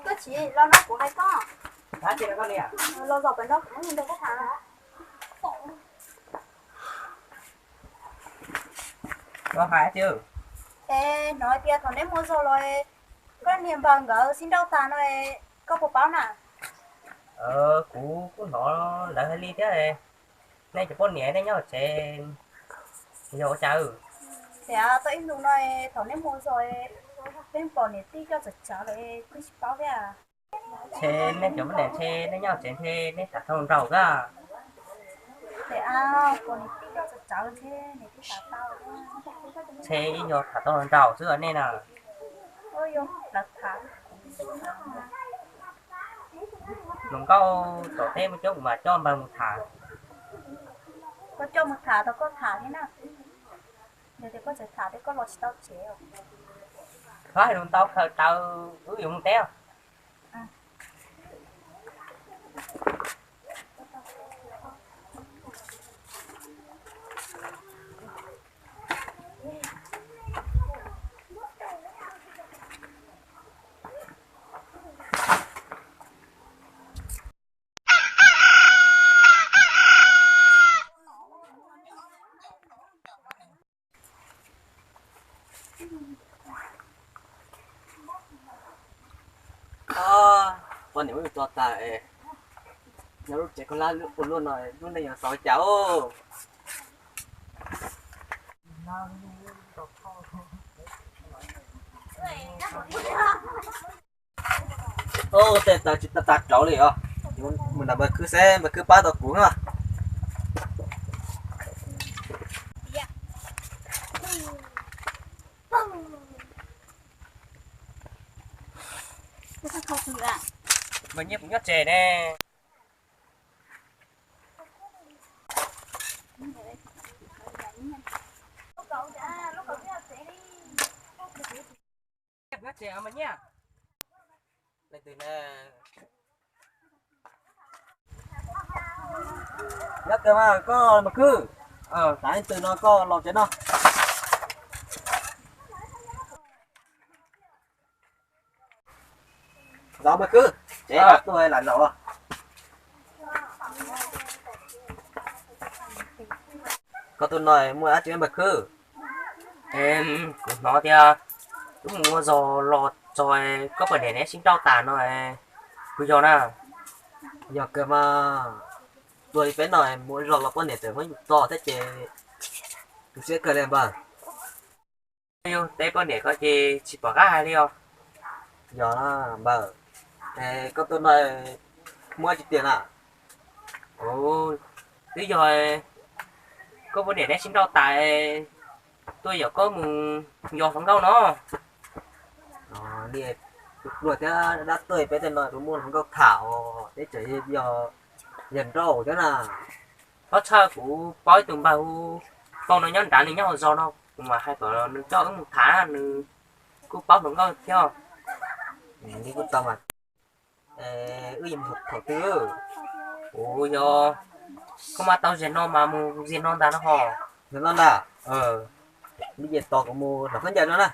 Koj tsis los no kuv hais koj. Los zos pem no kuv muaj neeg nrog koj tham. Los hais tias, es hnov tias thaum neb mus zos los koj niag npawg nkawd sib nrauj tas no, koj puas paub na? Kuv kuj hnov lawv hais li thiab. Nej cov poj niam nej nyob tsev yog ua cas? Tias tau ib ntus no thaum neb mus zos peb pom niam tij coj tsawv tsawv lawm kuj tsis paub thiab. Ntshe nej cov poj niam ntshe nej nyob tsev ntshe nej tham tau nraug kab. Pom niam tij coj tsawv tsawv ntshe niam tij tham tau. Ntshe ib yog tham tau nraug xwb nej na. Hluas nkauj tom teb muaj coob mas coj npawg mus tham. Koj coj mus tham tau koj tham thiab na. Yog tias koj tseem tham thiab koj los tsis tau tsev. Koj hais lus ntau khaws tawv wb yuav mus teb. Poj niam wb tso tas, nyob lub tsev koj lab ua luaj no lub neej yuav xaus cas os. Tej taw tsis tau tas rauv li os. Mus nram npawg khwb seb npawg khwb pab tau kuv na. Npawg Nyiaj kuv nyob tsev ne. Nyob tsev os Npawg Nyiaj. Nyob kawg mas koj Npawg Khwb. Xav leej twg no koj los tsev no. Zaum Npawg Khwb, tsev tuaj lam zaum. Koj tuaj no muaj dab tsi Npawg Khwb? Kuv hnov tias wb mus ua zog los txog koj poj niam neb sib nrauj tas no, puas yog na? Yog kawg mas, tuaj li peb no mus ua zog los poj niam txawm muab yus tso thiab ces tu siab kawg li npawg. Yus teb poj niam ko ces tsis pom qab hais li os. Yog npawg, koj tuaj no muaj dab tsi tiag na? Twb yog koj poj niam neb sib nrauj tas, tuaj yaum koj mus yos hluas nkauj no. Li pluag thiab dab tuag peb tej no kuj muaj hluas nkauj tham os, peb tseem yog yawg nraug thiab na. Txhob txhawj, kuv paub ib tug npawg hu Foob no nyob nrad, nws nyob hauv zos no, kuv mam hais kom nws coj wb mus tham, nws kuj paub hluas nkauj thiab. Li kuj tau mas. Wb yuav mus thaum twg? Kuv yog koj mas tau zaum no mas mus zaum no ntag no ho. Zaum no ntag. Li ces tos kuv mus hlawv khaub ncaws no na.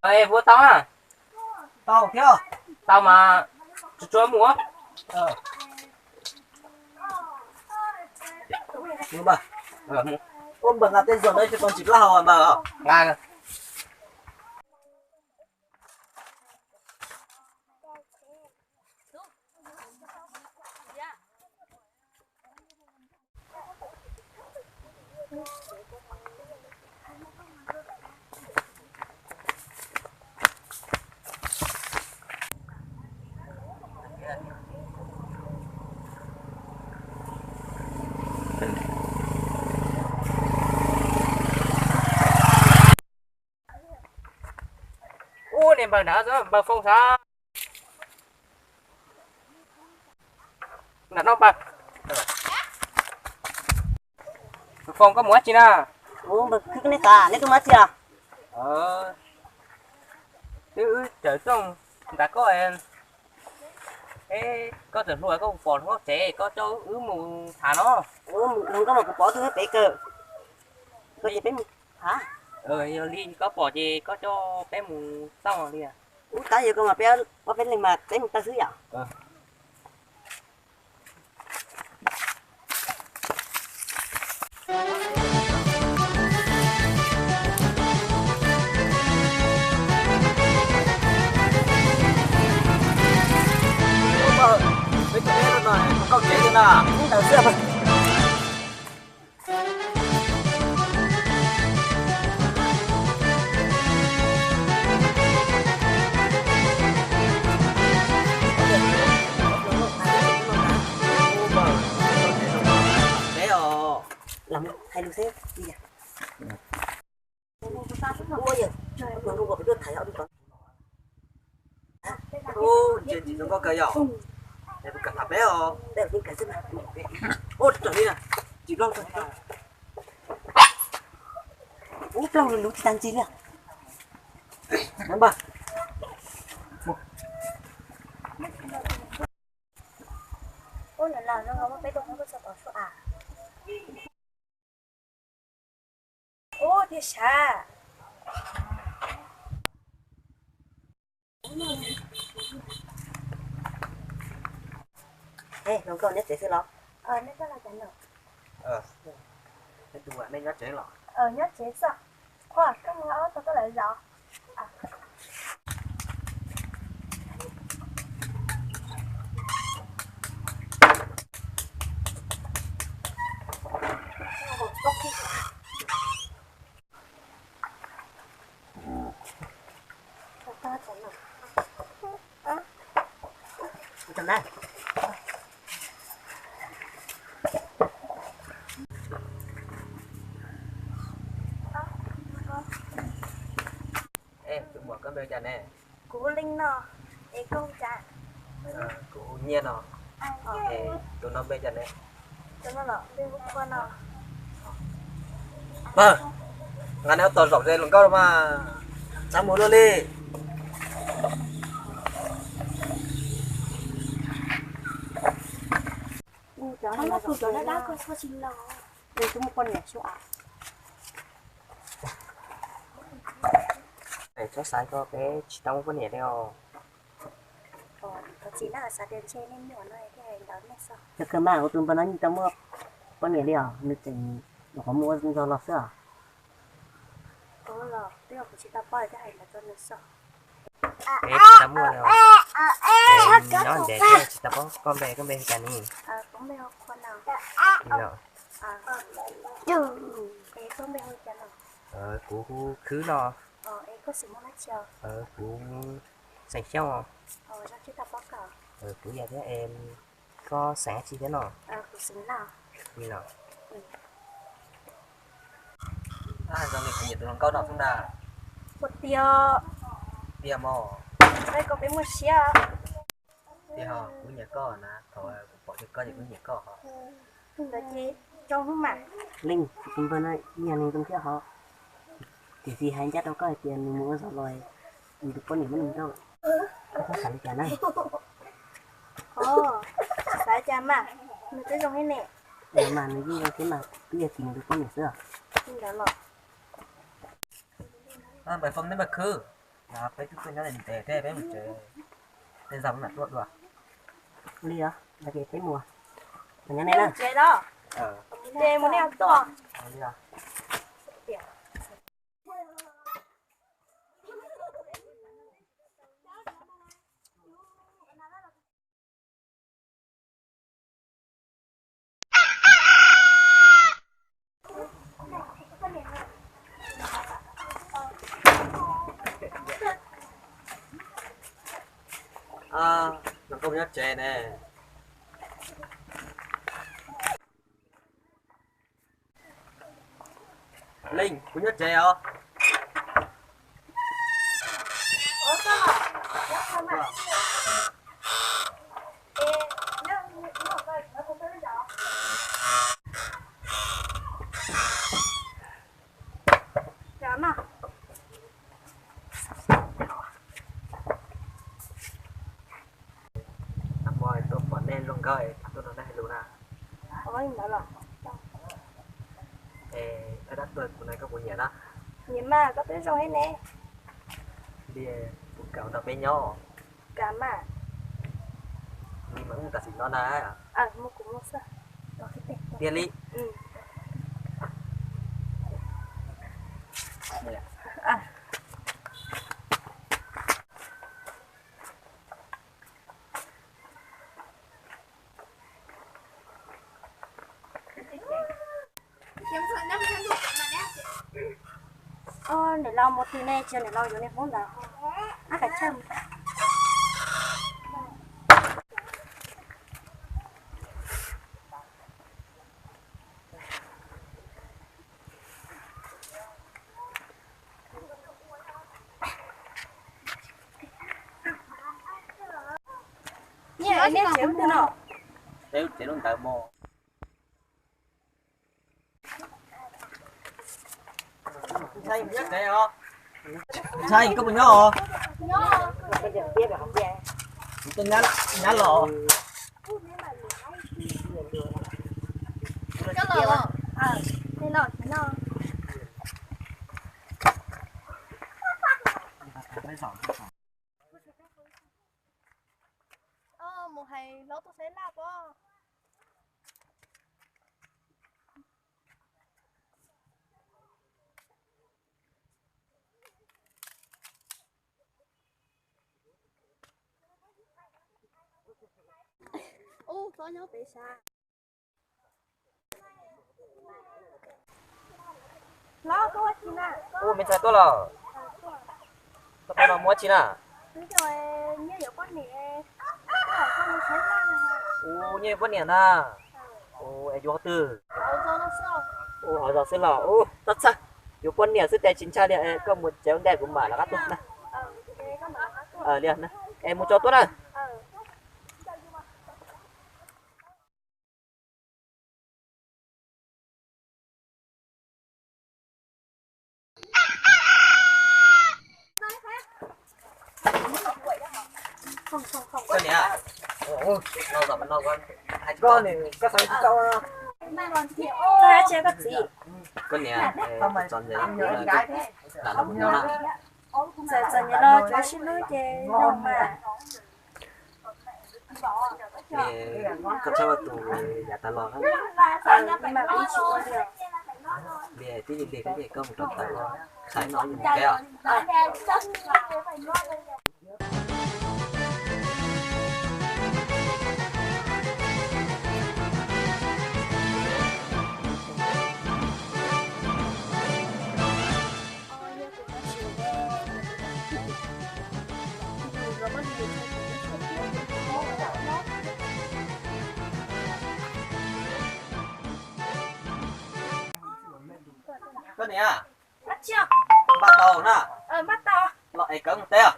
Es vuab tau na. Tau thiab. Tau mas, tsuag tsuag mus. Ua npawg nqa tej zog no tsis tau ntsis plab hau npawg. Ub, niag npawg nrad, npawg Foob xav. Nram no npawg. Foob, koj mus dab tsi na? Ub, npawg Khwb, neb xav, neb tuaj mus dab tsi os? Wb tsaws rooj nrad koj, es koj txawm hluas koj pom hluas nkauj tsev koj coj wb mus tham no. Hluas nkauj mas kuv pom tus pem kawg, koj ces peb mus tham. Yog li koj pom ces koj coj peb mus txoj li. Ub, tab yog koj mas peb ob peb leeg mas peb mus tau xwb yom. Peb tus peb no, nkauj tsev li no, ntawd xwb. Lam hais lus xwb. Ua yog, ua yog, ua yog, ua yog. Ub, ntses ntsis zoo nkauj kawg yom. Es kuv kam tham peb os. Ub, raws li na, tsis loj tag. Ub, plaub lus lus tsis tag ntsis li. Npawg. Ub, lawv los no muaj peb tug hmoob tuaj txog tom suab av. Ub, tiag sav. Hluas nkauj nyob tsev xwb los? Nej tuaj los cas no? Nej nyob tsev los? Nyob tsev xwb. Qhua, koj mus ob tug koj lawv zov. Es tus muam koj npe cas ne? Kuv hu Leej no, es koj hu cas? Kuv hu Nyiaj no. Es tus no npe cas ne? Tus no los npe hu Qhua no. Nqa neb ob tog zaum ze hluas nkauj mas txhob mus luaj li. Cov no tus cov dab dab koj txhob tsis los. Twb muaj poj niam xwb as. Peb txhob xav koj, peb tsis tau muaj poj niam li os. Thov txim na, xav tias ntshe nej nyuam no thiaj hais ntawd nej xwb. Yog kawg mas, kuv tus npawg no yeej tsis tau muaj poj niam li os, nws tseem nyuam qhuav muaj ua ntxhov los xwb os. Tus los twb yog kuv tsis tau paub thiaj hais ntawd rau nws xwb. Peb tsis tau muaj li os. Nyob ntev thiab tsis tau paub koj npe, koj npe hu cas ne? Kuv hu Khwb no. Kuv xeem Xyooj. Kuv yog thiab, koj xeem dab tsi thiab no? Li los. Zoo li kuv nyiam tus hluas nkauj no xwb na. Puas tiag? Tiag mog. Koj peb muaj siab. Tiag ho, kuv nyiam koj na, thaum kuv pom kiag koj ces kuv nyiam koj ho. Ntawd ces zoo hnub mas. Leej, tus npawg no ib yam li zoo thiab ho. Tiam sis hais ncaj rau koj hais tias nws mus ua zog los, nws tus poj niam muab nws nrauj, koj xav li cas na? Os, xav li cas mas, nws twb zoo li ne. Mas nws yeej zoo thiab mas, twb yog tim nws tus poj niam xwb os. Li ntawd los. Npawg Foom thiab npawg Khwb, peb twb tuaj nyob ntev thiab, peb mus tsev, tej zaum peb mam tuaj dua. Li os, ces peb mus, mus nyob nej na. Ces mus nej tuaj. Nws kuj nyob tsev ne. Leej, kuv nyob tsev os. Tuaj nrog nej hais lus na. Ua li ntawd los? Es dab tuag kuv na koj puas nyiam na? Nyiam mas, koj twb zoo thiab ne. Li kuv kam nrog peb nyob. Kam mas. Li mas wb mus tam sim no na. Mus kuv mus xwb. Tiag li. Niam laus mus twg ne, tsis yog niam laus yuav niag hmoob ntawd. Ab, kav tsij. Nyiaj, nyiaj tsev ub twg no? Tsev ub, tsev lub ntawd mog. Ntshai koj puas nyob os? Kuv tuaj nyab los. Mus hais hlob tuaj saib laj pob. Ub, txhob nyob pem sab. Hlob, koj ua tsi na? Ub, me ntxhais tuaj los? Koj tuaj no muaj tsi na? Ub, nyiaj yuav poj niam na. Ub, es yuav qhov twg? Ub, hauv zos xwb los? Ub, txhob txhawj, yuav poj niam xwb ces tsis ntshai li. Koj mus tsev ua ntej, kuv mam rov qab tuaj na. Li na, es mus tso tuaj na. Koj niam, koj niam, txom nyem, lam los mus nyob na. Txom nyem los tsuav sib hlub ces zoo mas. Koj txhob ua tus yav tas los na. Li tib li li koj mus rau taws, xaiv no yus mus kev os. Koj niam, npaj tau na. Los es kawm mus teb os.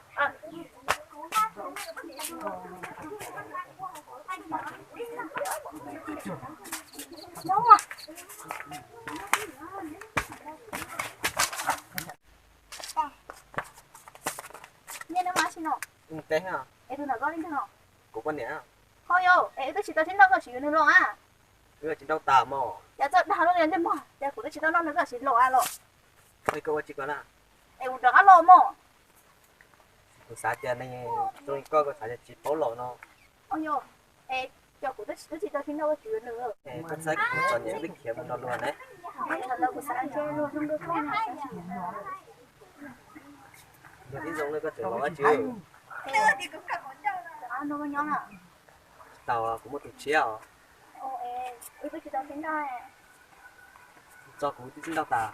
Kuv poj niam. Ho yog es wb twb tsis tau sib nrauj koj tsis yuav nws los a? Wb tsis nrauj tas mog. Cas txawj dag luaj li ntej mog, cas kuv twb tsis tau nrauj nws koj tsis los a los? Koj ua tsi ko na? Es kuv rov qab los mog. Kuv xav tias nws zoo li koj, kuv xav tias tsis paub los no. Yog, es cas kuv twb tsis tau sib nrauj koj tsis yuav nws? Koj saib kuv txom nyem wb khiav mus no luag ne. Yog ib zoo li koj tseem los ua tsi? Tsis tau, kuv muaj tus tshiab os. Tso kuv twb sib nrauj tas.